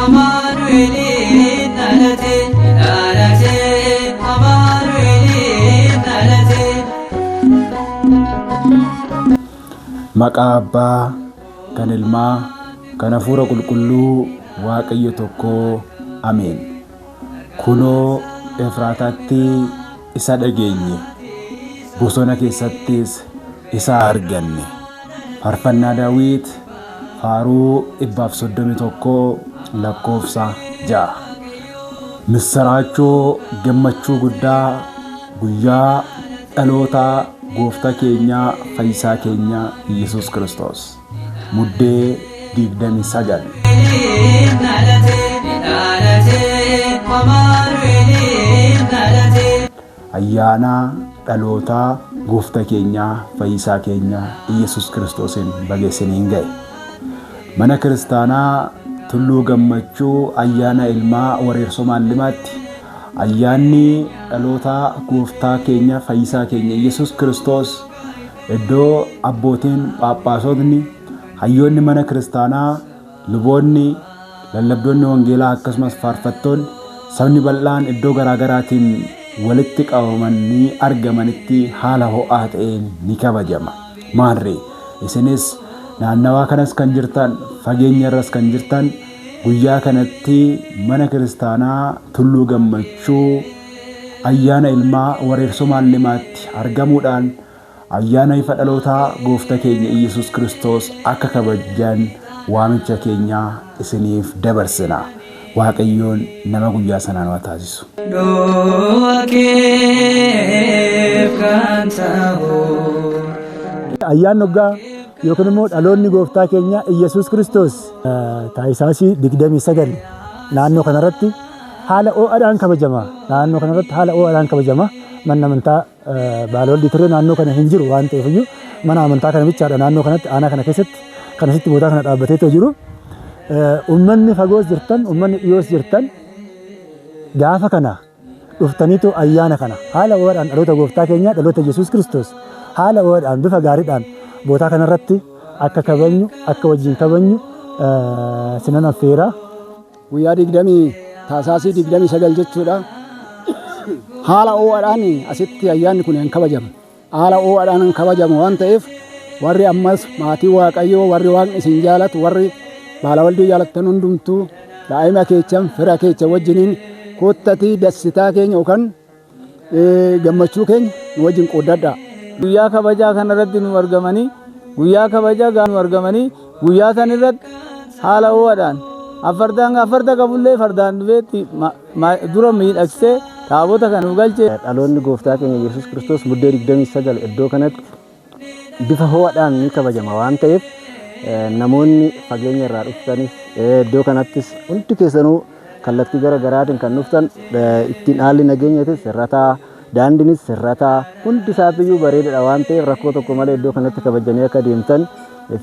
Amaanu'eeliin dhalate, dhalate, Amaanu'eeliin dhalate. Maqaa Abbaa, kan Ilmaa, kan Hafuura Qulqulluu Waaqayyo tokkoo. Ameen. Kunoo Efraataatti isa dhageenye, bosona keessattis isa arganne. Faarfannaa Daawit faaruu 131 lakkoofsa 6. Missiraachoo gammachuu guddaa guyyaa dhaloota gooftaa keenyaa fayyisaa keenya Yesuus Kiristoos. Muddee 29. Ayyaana dhalootaa gooftaa keenyaa fayyisaa keenya Yesuus Kiristoosiin baga isiniin ga'e. Mana kiristaanaa Tulluu Gammachuu ayyaana ilmaa wareersoo maallimaatti ayyaanni dhaloota gooftaa keenya fayyisaa keenya Yesuus Kiristoos iddoo abbootiin phaaphaasotni hayyoonni mana kiristaanaa luboonni lallabdoonni wangeelaa akkasumas faarfattoonni sabni bal'aan iddoo garaagaraatiin walitti qabamanii argamanitti haala ho'aa ta'een ni kabajama. Maarree isinis naannawaa kanas kan jirtan fageenya irras kan jirtan guyyaa kanatti mana kiristaanaa Tulluu Gammachuu ayyaana ilmaa wareersoo maallimaatti argamuudhaan ayyaana ifa dhalootaa gooftaa keenya Iyyasuus Kiristoos akka kabajan waamicha keenya isiniif dabarsina. Waaqayyoon nama guyyaa sanaan waa taasisu. Du'a keef kan ta'u. Ayyaanni waggaa yookiin immoo dhaloonni gooftaa keenya Iyyasuus Kiristoos Taayisaasii 29 naannoo kanarratti haala ho'aadhaan kabajama. Naannoo kanarratti haala ho'aadhaan kabajama. Manni amantaa Baalawaldii ture naannoo kana hin jiru waan ta'eef iyyuu mana amantaa kana bichaadha naannoo kanatti aanaa kana keessatti kan asitti bootaa kana dhaabbateetoo jiru. Uummanni fagoos jirtan, uummanni dhiyoos jirtan gaafa kana dhuftaniitu ayyaana kana haala ho'aadhaan dhaloota gooftaa keenyaa dhaloota Yesuus Kiristoos haala ho'aadhaan bifa gaariidhaan bootaa kanarratti akka kabajnu akka wajjin kabajnu sinan affeera. Guyyaa 20 Taasaasii 29 jechuudha. Haala ho'aadhaan asitti ayyaanni kun hin kabajamu. Haala ho'aadhaan hin kabajamu waan ta'eef warri ammas maatii Waaqayyoo warri Waaqni isin jaalatu warri Baalawaldii jaalattan hundumtuu daa'ima keechan fira keechan wajjiniin koottatii dassitaa keenya yookaan gammachuu keenya nu wajjin qooddadhaa. Guyyaa kabajaa kanarratti nu argamanii guyyaa kabajaa nu argamanii guyyaa san irratti haala ho'aadhaan afardaan afarda qabullee fardaan dhufeetti dura miidhagsee taabota kan nu galche. Dhaloonni gooftaa keenya Yesuus Kiristoos muddee 29 iddoo kanatti bifa ho'aadhaan ni kabajama waan ta'eef namoonni fageenya irraa dhuftanis iddoo kanattis hundi keessanuu kallattii gara garaatiin kan dhuftan ittiin haalli nageenyatis sirrataa daandiinis sirrataa hundi isaatiyyuu bareedaadha waan ta'eef rakkoo tokko malee iddoo kanatti kabajanii akka deemtan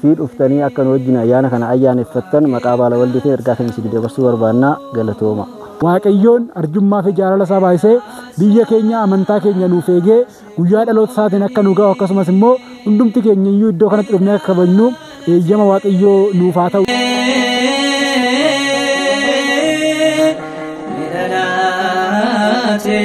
fi dhuftanii akka nu wajjin ayyaana kana ayyaaneffattan maqaa Baalawaldiitiin ergaa keenya isinii dabarsuu barbaanna galatooma. Waaqayyoon arjummaa fi jaalala isaa baay'isee biyya keenya amantaa keenya nuuf eegee guyyaa dhaloota isaatiin akka nu ga'u akkasumas immoo hundumti keenya iyyuu iddoo kanatti dhufnee akka kabajnu eeyyama Waaqayyoo nuuf haa ta'u. Ni dhalate.